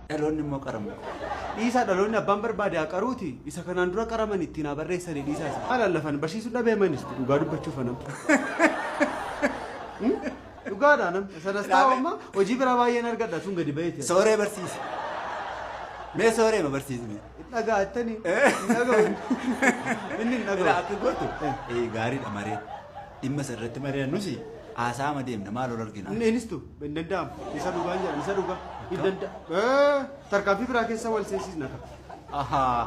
Dhaloonni immoo qaramu. Dhiisaa dhaloonni abbaan barbaade haa qaruuti. Isa kanaan dura qaraman ittiin haa barreessanii dhiisaa isa. Maal lafan barsiisuu dhabeemanis dhugaa dubbachuuf anam. Dhugaadha nam. Sanas taa'u amma hojii biraa baay'een argadha sun gadi baheeti. Sooree barsiisi. Mee sooree ma barsiisi mee? Dhagaa jettanii. Hin dhaga'u. Inni hin dhaga'u. Akka gootu gaariidha maree. Dhimma isa irratti mari'annus haasaa deemna maal ol argina. Inni enistu hin danda'amu. Isa dhugaan jedhan isa dhugaa. Hin danda'amu. Tarkaanfii biraa keessa wal seensisna ka.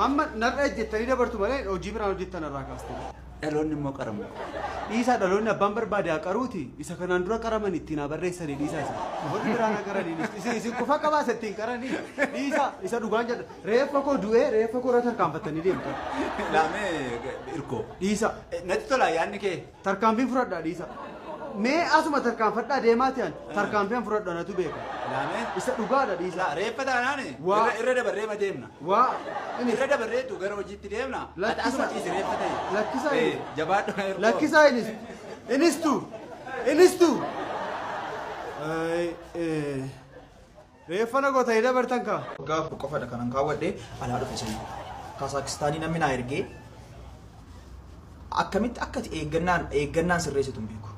Amma narra ejjettanii dabartu malee hojii biraan hojjettan irraa kaastanii. Dhaloonni immoo qaramu. Dhiisaa dhaloonni abbaan barbaade haa qaruuti. Isa kanaan dura qaraman ittiin haa barreessanii dhiisaa isa. Warri biraan haa qaranii isin isin qofa qabaasa ittiin qaranii. Dhiisaa isa dhugaan jedha. Reeffa koo du'ee reeffa koo irra tarkaanfattanii deemtan. Laamee irkoo. Dhiisaa. Natti tola yaadni kee. Tarkaanfiin fudhadhaa dhiisaa. Mee asuma tarkaanfadhaa deemaa ta'an tarkaanfiin fudhadhaa natu beeka. Laamee. Isa dhugaadha dhiisaa. Reeffa taanaan Waa. irra dabarree ma deemna. Waa. Irra dabarreetu gara hojiitti deemna. Lakkisaa. Asuma ciisi reeffa ta'e. Lakkisaa inni. Jabaadhu irkoo. Lakkisaa innis. Inistu. Inistu. Reeffa na gootanii dabartan kaa. Waggaa 4 qofadha kanan kaawwadhe alaa dhufe sanii. Kaasaakistaanii namni naa ergee akkamitti akka ati eeggannaan eeggannaan sirreessitu hin beeku.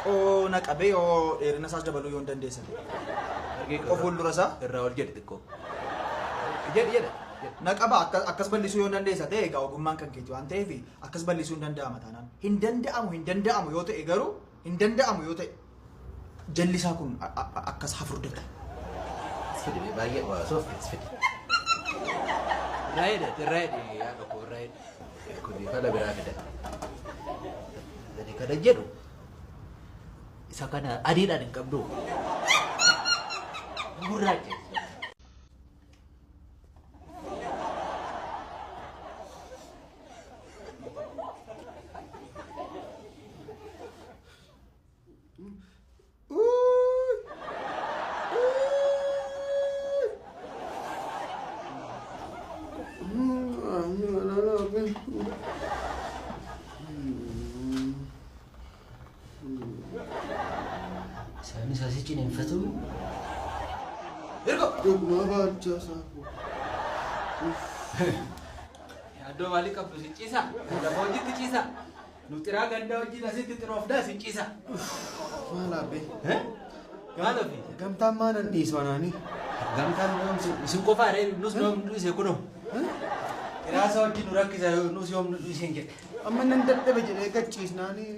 Xiqqoo na qabee yoo dheerina isaas dabaluu yoo hin dandeessa ta'e. Xiqqoo fuuldura isaa Irraa ol jedhi xiqqoo. Jedhi jedha. na qaba akkas bal'isuu yoo hin dandeessa ta'e egaa ogummaan kan keeti waan ta'eef akkas bal'isuu hin danda'ama taanaan. Hin danda'amu hin danda'amu yoo ta'e garuu hin danda'amu yoo ta'e jalli isaa kun akkas hafurdata. Fidi baay'ee waa soof fidi. Irraa hidha irraa hidhi yaa dhokko irraa hidhi. Kun fala biraa fida. Ani kana jedhu isa kana adiidhaan hin qabdu. Gurraacha. Isaanis asii ciniinfatu. Hirko! Dhuguma baalchaa saafuu. Yaaddoo maalii qabdu si ciisa? Lafa hojiitti ciisa. Nu xiraa gandaa wajjin asitti xiroofdaa si ciisa. Maal abbee? Maal ofii? Gamtaan maalan dhiisu anaanii? Gamtaan yoom isin qofaa ree nus yoom nu dhiise kunoo. Xiraasa wajjin nu rakkisa nus yoom nu dhiise hin jedhe. Amma nan dadhabe jedhee gacciisnaanii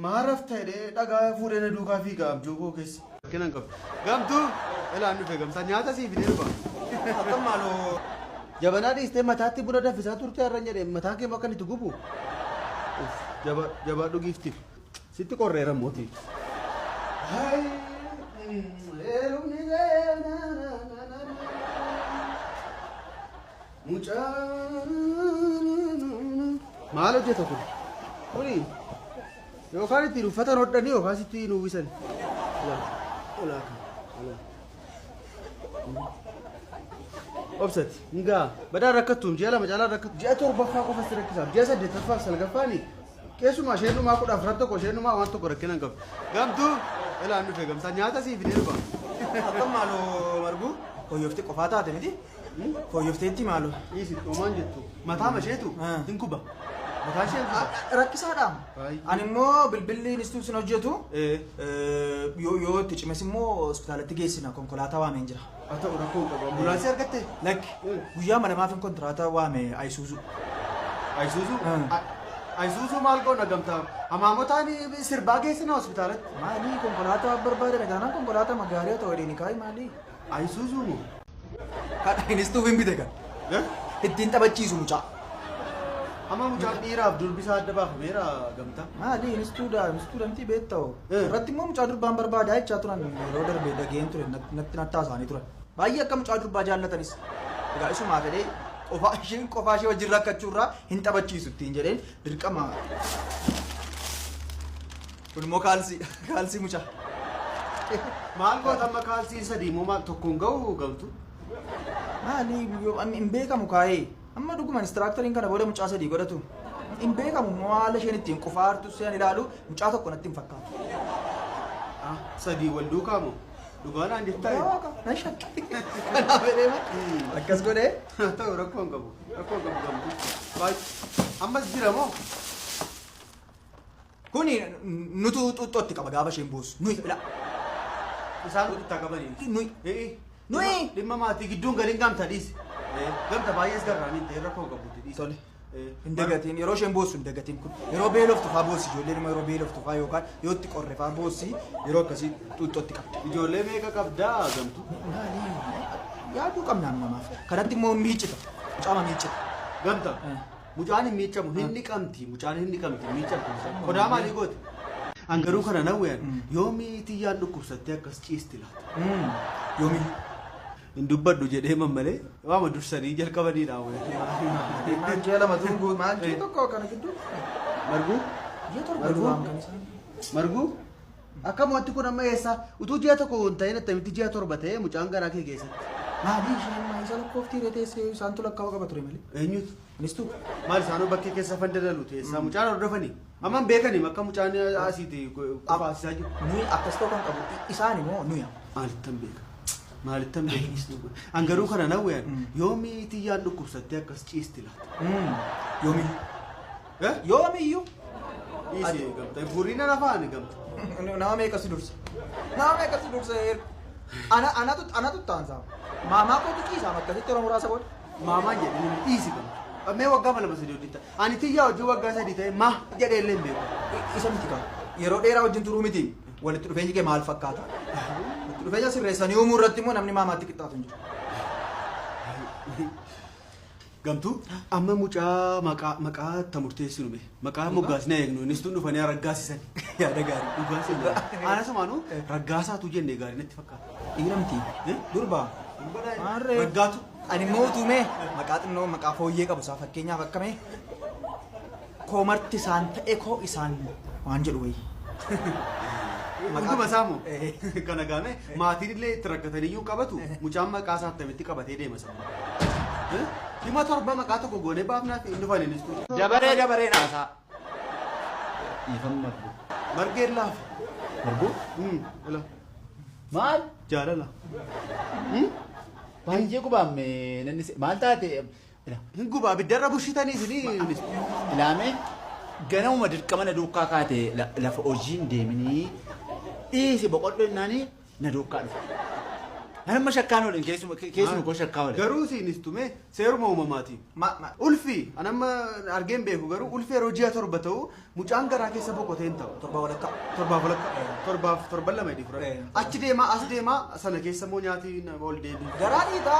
maaraf ta'e dhagaa fuudhee na duukaa fiiga abjuu koo keessa. Rakkina hin qabu. Gamtuu ilaan dhufe gamtaa nyaata sii fidee dhufa. Akkam maaloo? Jabanaa dhiistee mataatti buna danfisaa turte har'a jedhee mataan kee akka inni itti gubu. Jaba jabaa dhugiifti. Sitti qorreera mootii. Mucaa maal hojjeta kun? Kuni yookaan ittiin uffata hodhanii yookaan ittiin uwwisan. Olaa olaa kan olaa. Obsati ngaa badaa rakkattuun ji'a 2 caalaa rakkattu ji'a 7ffaa qofa si rakkisaaf ji'a 8ffaaf 9ffaani keessumaa isheen dhumaa 14 tokko isheen dhumaa waan tokko rakkina hin qabdu. Gamtuu ilaan dhufe gamtaa nyaata sii fidee dhufa. Akkam maaloo margu? Fooyyofte qofaa taate miti? Fooyyofteetti maaloo? Dhiisi dhoomaan jettu mataa masheetu hin guba. Mataa ishee hin guba. Rakkisaadha. Baay'ee. Ani immoo bilbilli inistuun sin hojjetu. Yoo itti cimes immoo hospitaalatti geessina konkolaataa waameen jira. Haa ta'u rakkoo hin qabu. Ambulaansii argatte? Lakki guyyaa malamaaf hin kontiraata waame Ayisuuzuu. Ayisuuzuu? Ayisuuzuu maal goona gamtaa? Hamaamotaan sirbaa geessina hospitaalatti. Maalii konkolaataa barbaadame taanaan konkolaataa magaalaa ta'u waliin kaa'i maalii? Ayisuuzuu moo? Kan inistuuf hin bite kan. Ittiin taphachiisu mucaa. Amma mucaan dhiiraaf durbisaa adda baafameera gamtaa. Maali inistuudha inistuudha miti beekta'u. Irratti immoo mucaa durbaan barbaadaa jechaa turan yeroo darbe dhageen ture natti nattaasaanii turan. Baay'ee akka mucaa durbaa jaallatanis. Egaa isumaa fedhee qofaa isheen qofaa ishee wajjin rakkachuurraa hin taphachiisu ittiin jedheen dirqama. Kun immoo kaalsii kaalsii mucaa. Maal goota amma kaalsiin sadii immoo maal tokkoon ga'u gamtu? Maali hin beekamu kaa'ee. Amma dhuguma instructoriin kana booda mucaa sadii godhatu. Hin beekamu immoo haala isheen ittiin qufaartu seen ilaalu mucaa tokko natti hin fakkaatu. Sadii wal duukaa moo? Dhugaan aan jettaa? Waaqa nan shakke. Kanaaf jedhee akkas godhee. Ta'u rakkoo hin qabu. Rakkoo hin qabu gamtuu. Baay'ee. Ammas jira moo? Kuni nutu xuuxxootti qaba gaafa isheen boossu. Nuyi ila. Isaan itti qabanii. Nuyi. Nuyi. Dhimma maatii gidduun galiin gamta dhiisi. Gamta baay'ees garraamiin ta'e rakkoo hin qabuuti dhiisi. Tole. Hin dagatiin yeroo isheen boossu hin dagatiin kun yeroo beeloftu faa boossi ijoolleen immoo yeroo beeloftu faa yookaan yoo itti qorre faa boossi yeroo akkasii xuuxxootti qabdi. Ijoollee meeqa qabdaa gamtu? Maali yaaduu qabnaan namaaf. Kanatti immoo miiccita. Mucaama miiccita. Gamta. Mucaan hin miiccamu hin dhiqamti mucaan hin dhiqamti miiccamti. Qodaa maalii goote? An garuu kana nan weeyyan yoomii tiyyaan dhukkubsattee akkas ciisti laata? Yoomiyyuu. Hin dubbadhu jedhee mammalee waama dursanii jalqabaniidha. Maal ji'a lama tuun maal ji'a tokko kana gidduu? Marguu? Ji'a torba Marguu? duraan kan isaan. Marguu? Akkam wanti kun amma eessa? Utuu ji'a tokko hin ta'in attamitti ji'a torba ta'ee mucaan garaa kee keessatti? Maali isheen maa isa lakkooftii irra teessee isaantu lakkaa'uu qaba ture malee. Eenyutu? Anistuu. Maal isaanuu bakkee keessa fandalalu teessaa mucaan hordofanii? Amma hin beekanii akka mucaan asiiti qofaasisaa jiru. Nuyi akkas ta'uu kan qabu isaan immoo nuyi. Maalittan beeka? Maalittan beeka? An garuu kana nan weeyyan yoomii tiyyaan dhukkubsattee akkas ciisti laata? Yoomiyyuu. Yoomiyyuu. Dhiisi gamta. Furiin ana faani gamta. Nama meeqa si dursa? Nama meeqa si dursa? Ana anatu anatu taansaa. Maamaa kootu ciisaam akkasitti yeroo muraasa booda. Maamaa jedhanii dhiisi gamta. Mee waggaa lama sadii hojii ta'a. Ani tiyyaa hojii waggaa sadii ta'e maa jedhee illee hin beeku. Isa miti kaa. Yeroo dheeraa wajjin turuu miti. Walitti dhufeenyi kee maal fakkaata? Walitti dhufeenya sirreessanii uumuu irratti immoo namni maamaatti qixxaatu hin jiru. Gamtuu amma mucaa maqaa maqaa ta murteessinu mee maqaa moggaasnee eegnu innis tun dhufanii raggaasisan. Yaada gaarii. Dhugaas Ana sumaanuu raggaasaatu jenne gaarii natti fakkaata. Dhiira miti. Durba. Maarree. Raggaatu. Ani immoo utumee maqaa xinnoo maqaa fooyyee qabu isaa fakkeenyaaf akkamee koomarti isaan ta'e koo isaan waan jedhu wayii. Hunduma isaa moo? Kana gaame maatiin illee itti rakkataniyyuu qabatu mucaan maqaa isaa attamitti qabatee deema sana. Hima torba maqaa tokko goonee baafnaaf hin dhufan innis tun. Dabaree dabaree naasaa. Dhiifama margu. Margeen laafa. Margu? Ila Maal? jaalala. Baay'ee gubaame nanni maal taate? Hin gubaa abiddarra bushitanii isinii. Ilaame ganamuma dirqama na duukaa kaate lafa hojiin deeminii dhiisi boqodhu jennaanii na duukaa dhufe. Anamma shakkaan oolin keessuma koo shakkaa oolin. Garuu isiinis tume seeruma uumamaati. Ulfi anamma argeen beeku garuu ulfi yeroo ji'a torba ta'u mucaan garaa keessa boqotee hin ta'u. Torba walakkaa. Torbaaf walakkaa. Torbaaf torban lama hidhii fura. Achi deemaa as deemaa sana keessa immoo nyaati ol deebiin. Garaa dhiitaa.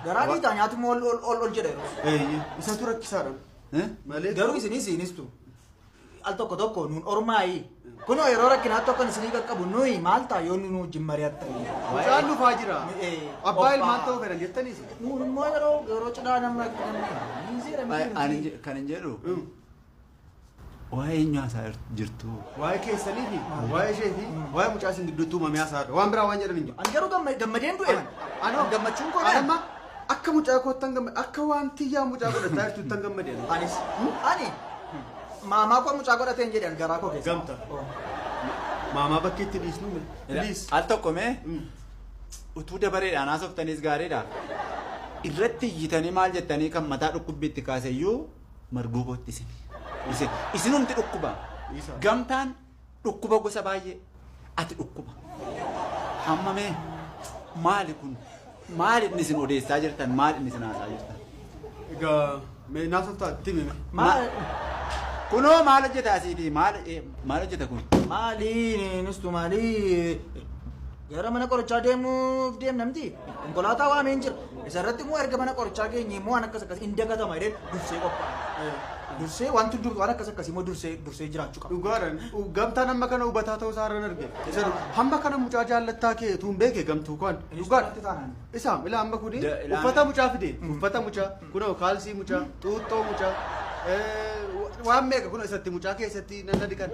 Garaa dhiitaa nyaati immoo ol ol ol jedha yeroo. Isatu rakkisaadha. Malee Garuu isinis isiinistu al tokko tokko nuun ormaayi. Kunoo yeroo rakkinaa tokko isinii qaqqabu nuyi maal ta'a yoo nu wajjin mari'attanii. Mucaan dhufaa jira. Abbaa ilmaan ta'uu fedhan jettaniis. Nuun immoo yeroo yeroo cidhaa namni namni Kan hin jedhu waa'ee eenyu haasaa jirtu. Waa'ee keessanii fi waa'ee ishee fi waa'ee mucaa isin gidduutti uumamee haasaa waan biraa waan jedhan hin jiru. Ani garuu gammadeen du'e. Anoo gammachuun koo Anamma akka mucaa koottan gammade akka waan tiyyaa mucaa godhataa jirtuttan gammadeen. Anis ani maamaa koo mucaa godhateen jedhan garaa koo keessa. Gamta. Maamaa bakkeetti dhiisnu mee? Please. Al tokko mee utuu dabareedhaan haasoftaniis gaariidha. Irratti iyyitanii maal jettanii kan mataa dhukkubbiitti kaaseyyuu marguu kootti isin. Isin isinumti dhukkuba. Gamtaan dhukkuba gosa baay'ee ati dhukkuba. Hamma mee maali kun maali inni isin odeessaa jirtan maali inni isin haasaa jirtan? Egaa mee naasoftaa itti himi. Maal Kunoo maal hojjeta asiitii maal maal hojjeta kun? Maali nistu maali gara mana qorichaa deemuuf deemnamti konkolaataa waameen jira isarratti immoo erga mana qorichaa geenye immoo waan akkas akkas hin dagatama jedheen dursee qophaa'a. Dursee wanti waan akkas akkas immoo dursee dursee jiraachuu qaba. Dhugaadhaan gamtaan amma kana hubataa ta'uu isaa irraan arge. Hamma kana mucaa jaallattaa kee tuun beeke gamtuu kan. Dhugaadha. Isaam ilaa amma kuni uffata mucaa fide uffata mucaa kunoo kaalsii mucaa xuuxxoo mucaa waan meeqa kun isatti mucaa keessatti nan dhiqan.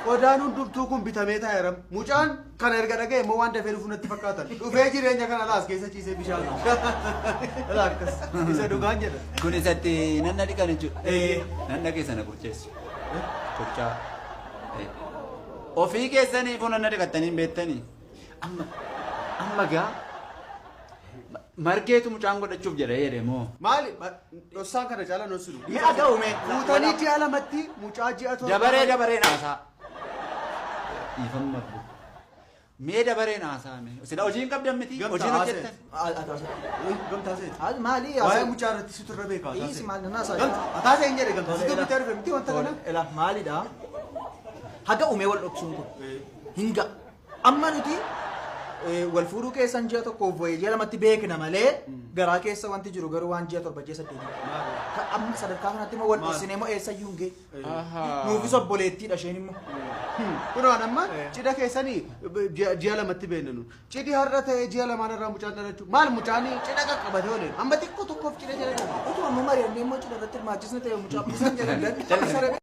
Qodaan hundumtuu kun bitamee taa'eera. Mucaan kana erga dhaga'e immoo waan dafee dhufu natti fakkaatan. Dhufee jireenya kana laas keessa ciisee bishaan. Ilaa akkas isa dhugaan jedha. Kun isatti nan dhiqan jechuudha. Nan keessa na qurceessu. Qurcaa. Ofii keessanii fuula na dhiqattanii hin beektanii. Amma Amma gaa margeetu mucaan godhachuuf jedha jedhe moo? Maali dhossaan kana caalaa dhossinu. Mi'a ga'u mee. Fuutanii ji'a lamatti mucaa ji'a torba. Dabaree dabaree naasaa. Dhiifama margu. Mee dabaree naasaa mee. Sila hojii hin qabdan miti. Gamtaa Hojiin haasa'e. hojjettan. Gamtaa seeti. Maali Waa'ee mucaa irratti situ irra beekaa. Dhiisi maal nan haasa'aa Gamtaa ataasee hin jedhe gamtaa. Situ bitee dhufe miti wanta kana. Ela maalidha? Haga umee wal dhoksuun kun hin ga'a. Amma nuti wal fuudhuu keessan ji'a tokkoof wayii ji'a lamatti beekna malee garaa keessa wanti jiru garuu waan ji'a 7 ji'a 8. Amma sadarkaa kanatti immoo wal dhoksinee immoo eessayyuu hin geenye. Nuufis obboleettiidha isheen immoo. Kunoo amma cidha keessanii ji'a lamatti beekna nu. Cidhi har'a ta'ee ji'a lamaan irraa mucaan dhalachuu. Maal mucaan cidha qaqqabatee ooleen. Amma xiqqoo tokkoof cidha jedhan. Utuma amma mari'annee immoo cidha irratti hirmaachisni ta'e mucaa buusan jedhan.